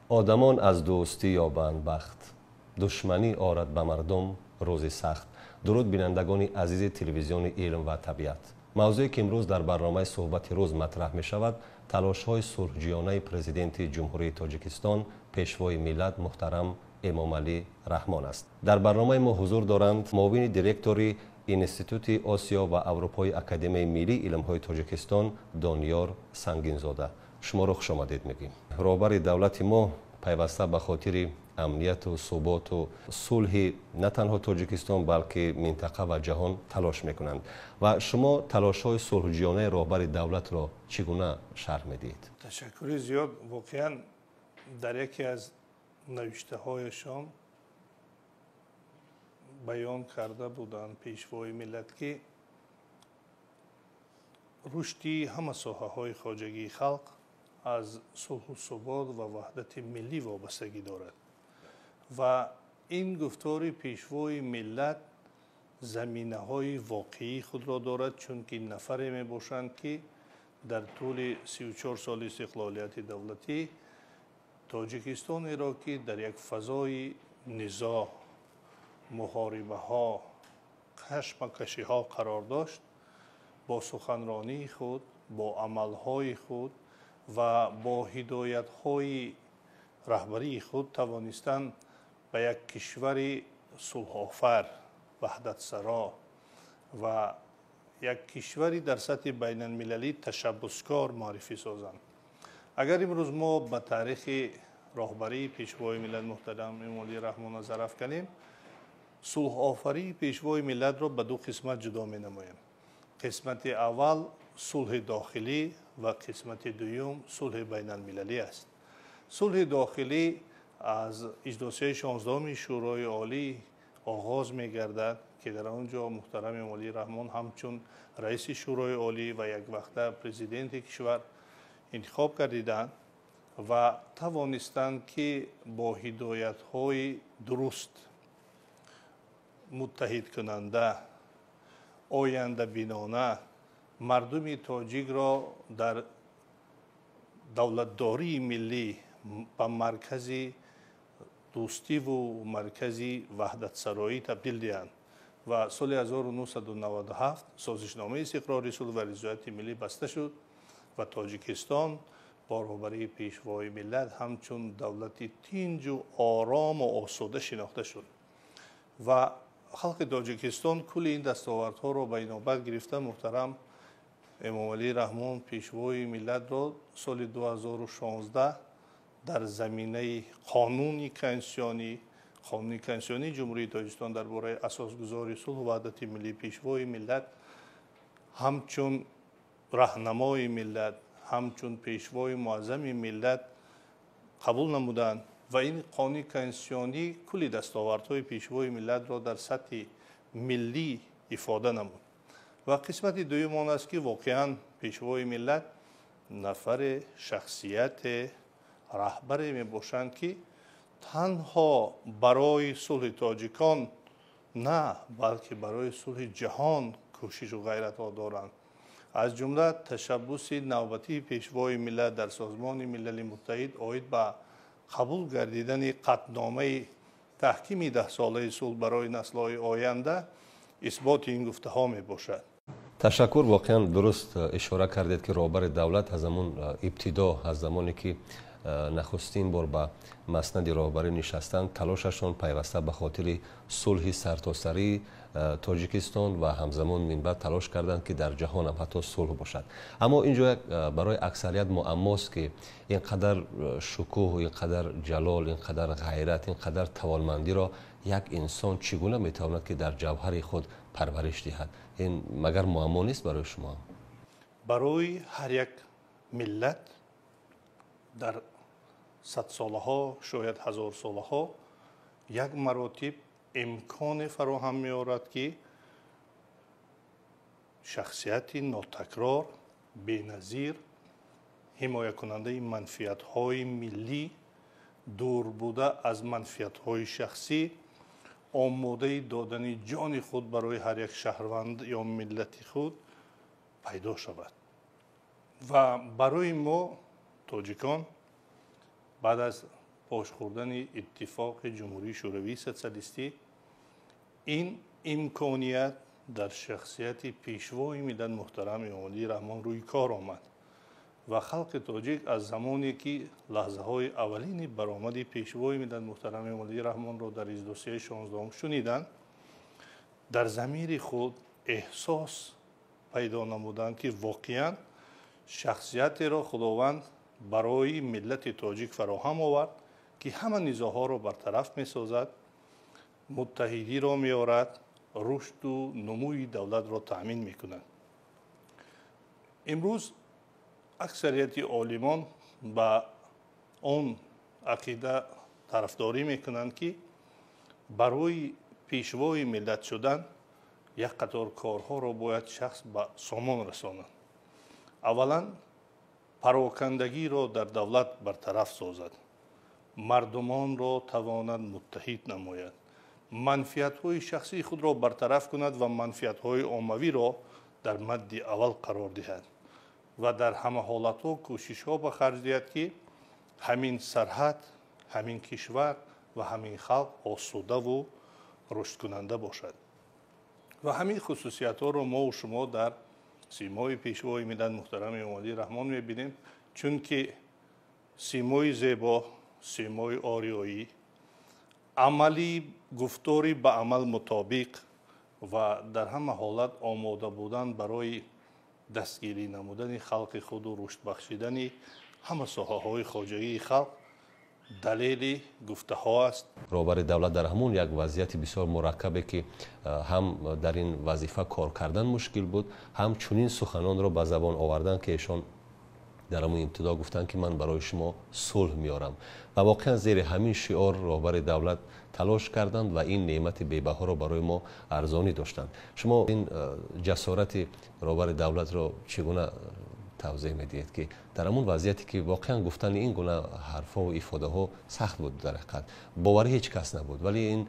Одамон аз дӯстӣ ёбанд бахт, душманӣ орад ба мардум рӯзи сахт. Дуруд, бинандагони азизи телевизиони «Илм ва табиат». Мавзӯе, ки имрӯз дар барномаи «Суҳбати рӯз» матраҳ мешавад, талошҳои сулҳҷӯёнаи Президенти Ҷумҳурии Тоҷикистон, Пешвои миллат муҳтарам Эмомалӣ Раҳмон аст. Дар барномаи мо ҳузур доранд муовини директори Институти Осиё ва Аврупои Академияи миллии илмҳои Тоҷикистон Дониёр Сангинзода. Шуморо хушомадед мегӯем. Роҳбари давлати мо пайваста ба хотири амнияту суботу сулҳи на танҳо Тоҷикистон, балки минтақа ва ҷаҳон талош мекунанд. Ва шумо талошҳои сулҳҷӯёнаи роҳбари давлатро чӣ гуна шарҳ медиҳед? Ташаккури зиёд. Воқеан, дар яке аз навиштаҳояшон баён карда буданд Пешвои миллат, ки рушди ҳама соҳаҳои хоҷагии халқ аз сулҳу субот ва ваҳдати миллӣ вобастагӣ дорад. Ва ин гуфтори Пешвои миллат заминаҳои воқеии худро дорад, чунки нафаре мебошанд, ки дар тӯли 34 соли истиқлолияти давлатӣ Тоҷикистонеро, ки дар як фазои низоъ, муҳорибаҳо, кашмакашиҳо қарор дошт, бо суханронии худ, бо амалҳои худ ва бо ҳидоятҳои раҳбарии худ тавонистанд ба як кишвари сулҳофар, ваҳдатсаро ва як кишвари дар сатҳи байналмилалӣ ташаббускор муаррифӣ созанд. Агар имрӯз мо ба таърихи роҳбарии Пешвои миллат муҳтарам Эмомалӣ Раҳмон назар афканем, сулҳофарии Пешвои миллатро ба ду қисмат ҷудо менамоем. Қисмати аввал сулҳи дохилӣ ва қисмати дуюм сулҳи байналмилалӣ аст. Сулҳи дохилӣ аз иҷлосияи 16-уми Шӯрои Олӣ оғоз мегардад, ки дар он ҷо муҳтарам Эмомалӣ Раҳмон ҳамчун раиси Шӯрои Олӣ ва яквақта президенти кишвар интихоб гардиданд ва тавонистанд, ки бо ҳидоятҳои дуруст, муттаҳидкунанда, ояндабинона мардуми тоҷикро дар давлатдории миллӣ ба маркази дӯстиву маркази ваҳдатсароӣ табдил диҳанд. Ва соли 1997 созишномаи истиқрори сулҳ ва ризояти миллӣ баста шуд ва Тоҷикистон бо роҳбарии Пешвои миллат ҳамчун давлати тинҷу орому осуда шинохта шуд. Ва халқи Тоҷикистон кулли ин дастовардҳоро ба инобат гирифта, муҳтарам Эмомалӣ Раҳмон, Пешвои миллатро, соли 2016 дар заминаи қонуни конститутсионӣ, Қонуни конститутсионии Ҷумҳурии Тоҷикистон дар бораи асосгузори сулҳу ваҳдати миллӣ, Пешвои миллат ҳамчун раҳнамои миллат, ҳамчун Пешвои муаззами миллат қабул намуданд. Ва ин қонуни конститутсионӣ кулли дастовардҳои Пешвои миллатро дар сатҳи миллӣ ифода намуд. Ва қисмати дуюм он аст, ки воқеан Пешвои миллат нафаре, шахсияте, раҳбаре мебошанд, ки танҳо барои сулҳи тоҷикон на, балки барои сулҳи ҷаҳон кӯшишу ғайратҳо доранд. Аз ҷумла ташаббуси навбатии Пешвои миллат дар Созмони Милали Муттаҳид оид ба қабул гардидани қатъномаи таҳкими даҳсолаи сулҳ барои наслҳои оянда исботи ин гуфтаҳо мебошад. Ташаккур. Воқеан, дуруст ишора кардед, ки роҳбари давлат аз ҳамун ибтидо, аз замоне ки нахустин бор ба маснади роҳбарӣ нишастанд, талошашон пайваста ба хотири сулҳи сартосарии Тоҷикистон ва ҳамзамон минбаъд талош карданд, ки дар ҷаҳонам ҳатто сулҳ бошад. Аммо ин ҷо барои аксарият муаммост, ки ин қадар шукӯҳ, ин қадар ҷалол, ин қадар ғайрат, ин қадар тавонмандиро як инсон чӣ гуна метавонад, ки дар ҷавҳари худ парвариш диҳад? Ин магар муаммо нест барои шумо? Барои ҳар як миллат дар садсолаҳо, шояд ҳазорсолаҳо як маротиб имконе фароҳам меорад, ки шахсияти нотакрор, беназир, ҳимоякунандаи манфиатҳои миллӣ, дур буда аз манфиатҳои шахсӣ, омодаи додани ҷони худ барои ҳар як шаҳрванд ё миллати худ пайдо шавад. Ва барои мо, тоҷикон, баъд аз пош хӯрдани Иттифоқи Ҷумҳурии Шӯравии Социалистӣ ин имконият дар шахсияти Пешвои миллат муҳтарам Эмомалӣ Раҳмон рӯи кор омад ва халқи тоҷик аз замоне ки лаҳзаҳои аввалини баромади Пешвои миллат муҳтарам Эмомалӣ Раҳмонро дар иҷлосияи 16 шуниданд, дар замири худ эҳсос пайдо намуданд, ки воқеан шахсиятеро Худованд барои миллати тоҷик фароҳам овард, ки ҳама низоъҳоро бартараф месозад, муттаҳидиро меорад, рушду нумӯи давлатро таъмин мекунад. Имрӯз аксарияти олимон ба он ақида тарафдорӣ мекунанд, ки барои пешвои миллат шудан як қатор корҳоро бояд шахс ба сомон расонад. Аввалан, парокандагиро дар давлат бартараф созад, мардумонро тавонад муттаҳид намояд, манфиатҳои шахсии худро бартараф кунад ва манфиатҳои оммавиро дар мадди аввал қарор диҳад ва дар ҳама ҳолатҳо кӯшишҳо ба харҷ диҳад, ки ҳамин сарҳад, ҳамин кишвар ва ҳамин халқ осудаву рушдкунанда бошад. Ва ҳамин хусусиятҳоро мову шумо дар симои Пешвои миллат муҳтарам Эмомалӣ Раҳмон мебинем, чунки симои зебо, симои ориёӣ, амалӣ, гуфтори ба амал мутобиқ ва дар ҳама ҳолат омода будан барои дастгирӣ намудани халқи худу рушд бахшидани ҳама соҳаҳои хоҷагии халқ далели гуфтаҳо аст. Роҳбари давлат дар ҳамон як вазъияти бисёр мураккабе, ки ҳам дар ин вазифа кор кардан мушкил буд, ҳам чунин суханонро ба забон овардан, ки эшон дар ҳамон ибтидо гуфтанд, ки ман барои шумо сулҳ меорам. Ва воқеан зери ҳамин шиор роҳбари давлат талош карданд ва ин неъмати бебаҳоро барои мо арзонӣ доштанд. Шумо ин ҷасорати роҳбари давлатро чӣ гуна тавзеҳ медиҳед, ки дар ҳамон вазъияте ки воқеан гуфтани ин гуна ҳарфҳову ифодаҳо сахт буд, дар ҳақиқат боварӣ ҳеҷ кас набуд, вале ин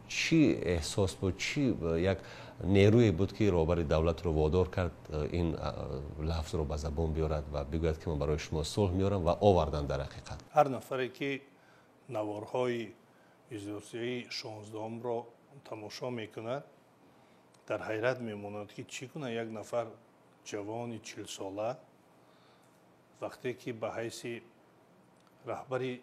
чӣ эҳсос буд, чӣ як нерӯе буд, ки роҳбари давлатро водор кард ин лафзро ба забон биёрад ва бигӯяд, ки ман барои шумо сулҳ меорам, ва овардан дар ҳақиқат? Ҳар нафаре ки наворҳои иҷлосияи 16-ро тамошо мекунад, дар ҳайрат мемонад, ки чӣ гуна як нафар ҷавони 40сола вақте ки ба ҳайси раҳбари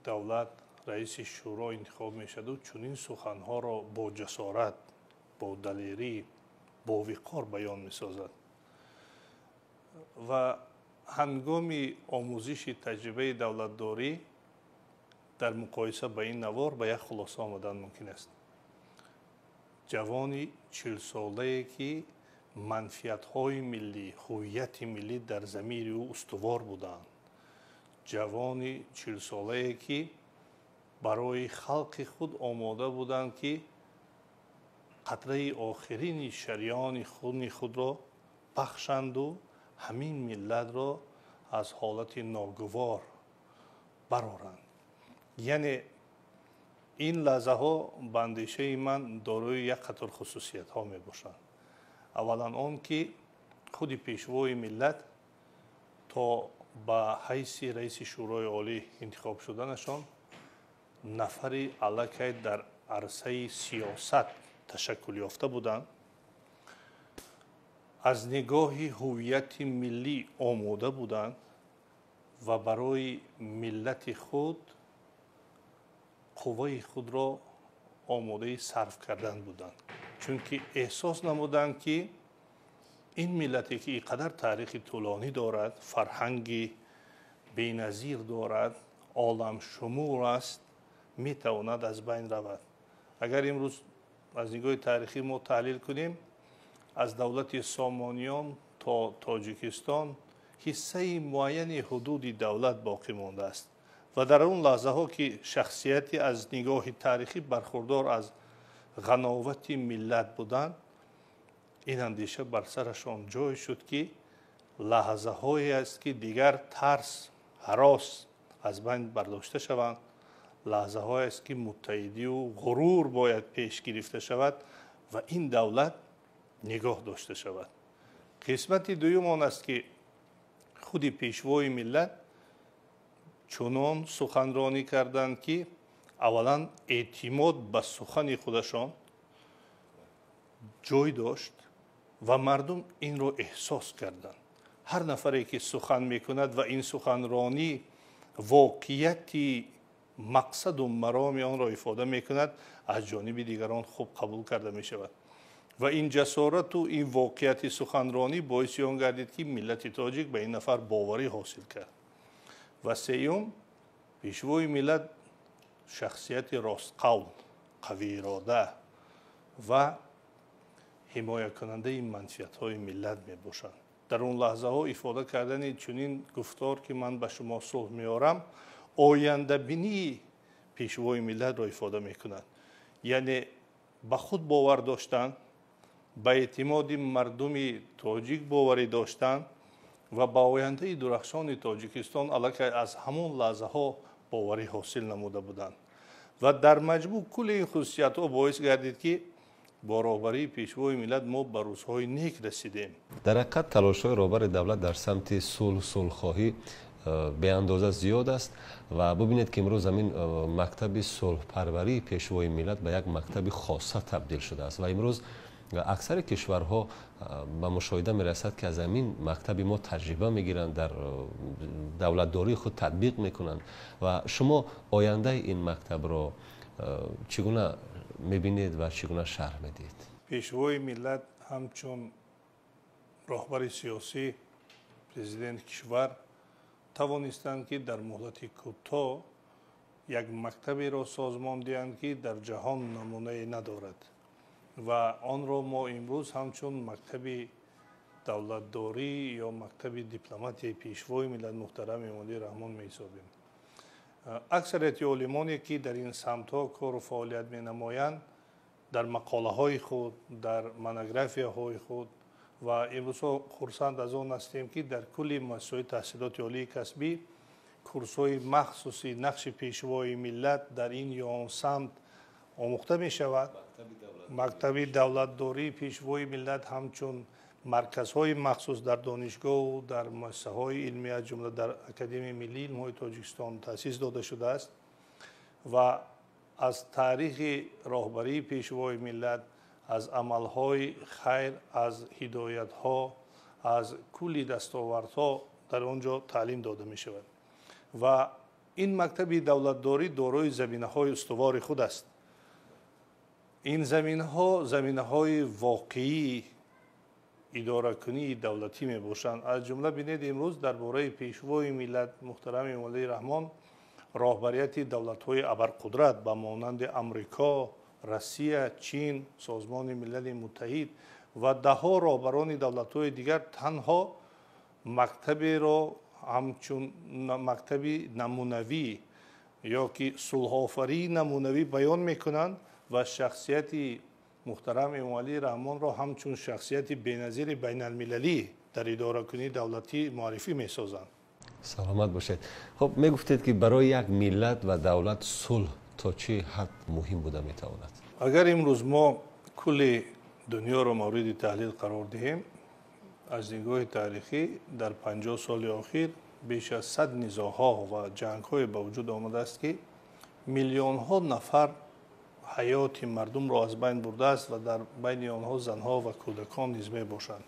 давлат, раиси шӯро интихоб мешаду, чунин суханҳоро бо ҷасорат, бо далерӣ, бо виқор баён месозад. Ва ҳангоми омӯзиши таҷрибаи давлатдорӣ дар муқоиса ба ин навор ба як хулоса омадан мумкин аст. Ҷавони 40солае, ки манфиатҳои миллӣ, ҳувияти миллӣ дар замири ӯ устувор буданд, ҷавони 40солае, ки барои халқи худ омода буданд, ки қатраи охирини шариёни хуни худро бахшанду ҳамин миллатро аз ҳолати ногувор бароранд. Яъне ин лаҳзаҳо ба андешаи ман дорои як қатор хусусиятҳо мебошанд. Аввалан он ки худи Пешвои миллат то ба ҳайси раиси Шӯрои Олӣ интихоб шуданашон нафари аллакай дар арсаи сиёсат ташаккул ёфта буданд, аз нигоҳи ҳувияти миллӣ омода буданд ва барои миллати худ қувваи худро омодаи сарф кардан буданд, чунки эҳсос намуданд, ки ин миллате ки ин қадар таърихи тӯлонӣ дорад, фарҳанги беназир дорад, оламшумур аст, метавонад аз байн равад. Агар имрӯз аз нигоҳи таърихӣ мо таҳлил кунем, аз давлати Сомониён то Тоҷикистон ҳиссаи муайяни ҳудуди давлат боқӣ мондааст ва дар он лаҳзаҳо, ки шахсияти аз нигоҳи таърихӣ бархурдор аз ғановати миллат буданд, ин андеша бар сарашон ҷой шуд, ки лаҳзаҳое аст, ки дигар тарс, ҳарос аз байн бардошта шаванд, лаҳзаҳое аст, ки муттаҳидию ғурур бояд пеш гирифта шавад ва ин давлат нигоҳ дошта шавад. Қисмати дуюм он аст, ки худи Пешвои миллат Чунон суханронӣ карданд, ки аввалан эътимод ба сухани худашон ҷой дошт ва мардум инро эҳсос карданд. Ҳар нафаре ки сухан мекунад ва ин суханронӣ воқеияти мақсаду мароми онро ифода мекунад, аз ҷониби дигарон хуб қабул карда мешавад. Ва ин ҷасорату ин воқеияти суханронӣ боиси он гардид, ки миллати тоҷик ба ин нафар боварӣ ҳосил кард. Ва сеюм, пешвои миллат шахсияти ростқавл, қавиирода ва ҳимоякунандаи манфиатҳои миллат мебошанд. Дар он лаҳзаҳо ифода кардани чунин гуфтор, ки ман ба шумо сулҳ меорам, ояндабинии пешвои миллатро ифода мекунад. Яъне ба худ бовар доштан, ба эътимоди мардуми тоҷик боварӣ доштан ва ба ояндаи дурахшони Тоҷикистон аллакай аз ҳамон лаҳзаҳо боварӣ ҳосил намуда буданд. Ва дар маҷмӯъ кулли ин хусусиятҳо боис гардид, ки бо роҳбарии пешвои миллат мо ба рӯзҳои нек расидем. Дар ҳақиқат, талошҳои роҳбари давлат дар самти сулҳ, сулҳхоҳӣ беандоза зиёд аст ва бубинед, ки имрӯз ҳамин мактаби сулҳпарварии пешвои миллат ба як мактаби хоса табдил шудааст ва имрӯз аксари кишварҳо ба мушоҳида мерасад, ки аз ҳамин мактаби мо таҷриба мегиранд, дар давлатдории худ татбиқ мекунанд. Ва шумо ояндаи ин мактабро чӣ гуна мебинед ва чӣ гуна шарҳ медиҳед? Пешвои миллат ҳамчун роҳбари сиёсӣ, президенти кишвар тавонистанд, ки дар муҳлати кӯтоҳ як мактаберо созмон диҳанд, ки дар ҷаҳон намунае надорад ва онро мо имрӯз ҳамчун мактаби давлатдорӣ ё мактаби дипломатияи пешвои миллат муҳтарам Эмомалӣ Раҳмон меҳисобем. Аксарияти олимоне, ки дар ин самтҳо кору фаъолият менамоянд, дар мақолаҳои худ, дар монографияҳои худ, ва имрӯзҳо хурсанд аз он ҳастем, ки дар кулли муассисаҳои таҳсилоти олии касбӣ курсҳои махсуси нақши пешвои миллат дар ин ё он самт омӯхта мешавад. Мактаби давлатдории пешвои миллат ҳамчун марказҳои махсус дар донишгоҳу дар муассисаҳои илмӣ, аз ҷумла дар Академияи миллии илмҳои Тоҷикистон таъсис дода шудааст ва аз таърихи роҳбарии пешвои миллат, аз амалҳои хайр, аз ҳидоятҳо, аз кулли дастовардҳо дар он ҷо таълим дода мешавад. Ва ин мактаби давлатдорӣ дорои заминаҳои устувори худ аст. Ин заминаҳо заминаҳои воқеии идоракунии давлатӣ мебошанд. Аз ҷумла бинед, имрӯз дар бораи пешвои миллат муҳтарам Эмомалӣ Раҳмон роҳбарияти давлатҳои абарқудрат ба монанди Амрико, Россия, Чин, Созмони Милали Муттаҳид ва даҳҳо роҳбарони давлатҳои дигар танҳо мактаберо ҳамчун мактаби намунавӣ ё ки сулҳофарии намунавӣ баён мекунанд ва шахсияти муҳтарам Эмомалӣ Раҳмонро ҳамчун шахсияти беназири байналмилалӣ дар идоракунии давлатӣ муаррифӣ месозанд. Саломат бошед. Хуб, мегуфтед, ки барои як миллат ва давлат сулҳ то чӣ ҳад муҳим буда метавонад? Агар имрӯз мо кулли дунёро мавриди таҳлил қарор диҳем, аз нигоҳи таърихӣ дар 50 соли охир беш аз 100 низоъҳо ва ҷангҳое ба вуҷуд омадааст, ки миллионҳо нафар ҳаёти мардумро аз байн бурдааст ва дар байни онҳо занҳо ва кӯдакон низ мебошанд.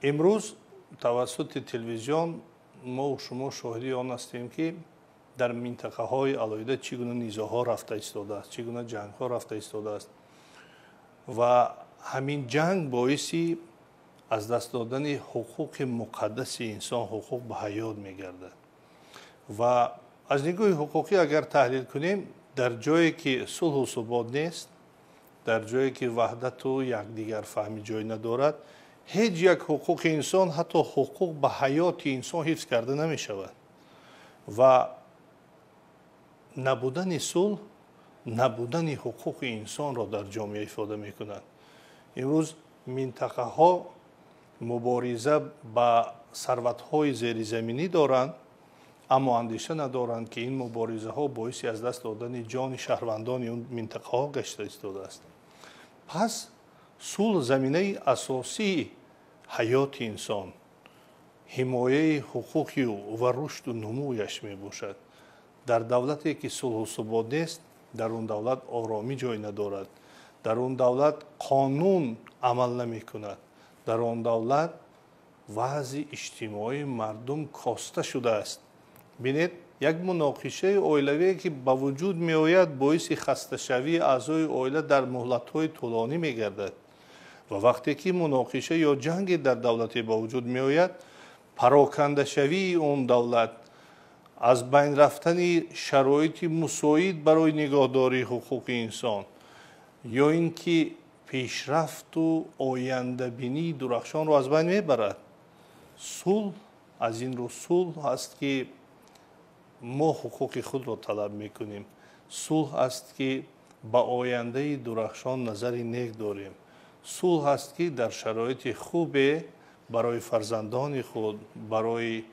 Имрӯз тавассути телевизион мо шумо шоҳиди он ҳастем, ки дар минтақаҳои алоҳида чӣ гуна низоъҳо рафта истодааст, чӣ гуна ҷангҳо рафта истодааст ва ҳамин ҷанг боиси аз даст додани ҳуқуқи муқаддаси инсон, ҳуқуқ ба ҳаёт мегардад. Ва аз нигоҳи ҳуқуқӣ агар таҳлил кунем, дар ҷое ки сулҳу субот нест, дар ҷое ки ваҳдату якдигарфаҳмӣ ҷой надорад, ҳеҷ як ҳуқуқи инсон, ҳатто ҳуқуқ ба ҳаёти инсон ҳифз карда намешавад. Ва набудани сулҳ набудани ҳуқуқи инсонро дар ҷомеа ифода мекунад. Имрӯз минтақаҳо мубориза ба сарватҳои зеризаминӣ доранд, аммо андеша надоранд, ки ин муборизаҳо боиси аз даст додани ҷони шаҳрвандони он минтақаҳо гашта истодааст. Пас сулҳ заминаи асосии ҳаёти инсон, ҳимояи ҳуқуқи ӯ ва рушду нумӯяш мебошад. Дар давлате ки сулҳу субот нест, дар он давлат оромӣ ҷой надорад, дар он давлат қонун амал намекунад, дар он давлат вазъи иҷтимоии мардум коста шудааст. Бинед, як муноқишаи оилавие ки ба вуҷуд меояд, боиси хасташавии аъзои оила дар муҳлатҳои тӯлонӣ мегардад. Ва вақте ки муноқиша ё ҷанге дар давлате ба вуҷуд меояд, парокандашавии он давлат, аз байн рафтани шароити мусоид барои нигоҳдории ҳуқуқи инсон ё ин ки пешрафту ояндабинии дурахшонро аз байн мебарад. Сулҳ аз ин рӯ сулҳ аст ки мо ҳуқуқи худро талаб мекунем. Сулҳ аст ки ба ояндаи дурахшон назари нек дорем. Сулҳ аст ки дар шароити хубе барои фарзандони худ, барои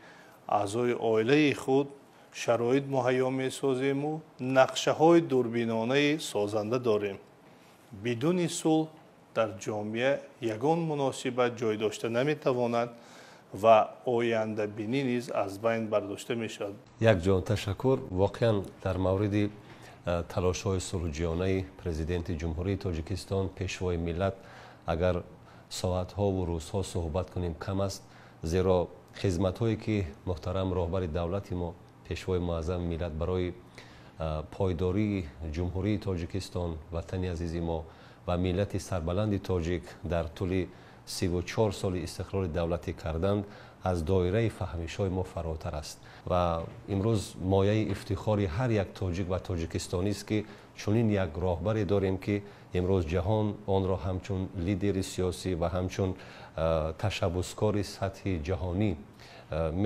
аъзои оилаи худ шароит муҳайё месозему нақшаҳои дурбинонаи созанда дорем. Бидуни сулҳ дар ҷомеа ягон муносибат ҷой дошта наметавонад ва ояндабинӣ низ аз байн бардошта мешавад. Якҷон ташаккур. Воқеан, дар мавриди талошҳои сулҳҷӯёнаи Президенти Ҷумҳурии Тоҷикистон, Пешвои миллат, агар соатҳову рӯзҳо суҳбат кунем, кам аст, зеро хизматҳое ки муҳтарам роҳбари давлати мо, Пешвои муаззами миллат, барои пойдории Ҷумҳурии Тоҷикистон, ватани азизи мо ва миллати сарбаланди тоҷик дар тӯли 34 соли истиқлоли давлатӣ карданд, аз доираи фаҳмишҳои мо фаротар аст. Ва имрӯз мояи ифтихори ҳар як тоҷик ва тоҷикистонист, ки чунин як роҳбаре дорем, ки имрӯз ҷаҳон онро ҳамчун лидери сиёсӣ ва ҳамчун ташаббускори сатҳи ҷаҳонӣ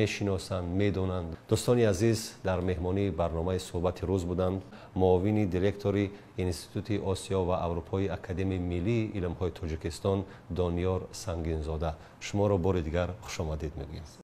мешиносанд, медонанд. Дӯстони азиз, дар меҳмонии барномаи «Суҳбати рӯз» буданд муовини директори Институти Осиё ва Аврупои Академияи миллии илмҳои Тоҷикистон Дониёр Сангинзода. Шуморо бори дигар хушомадед мегӯем.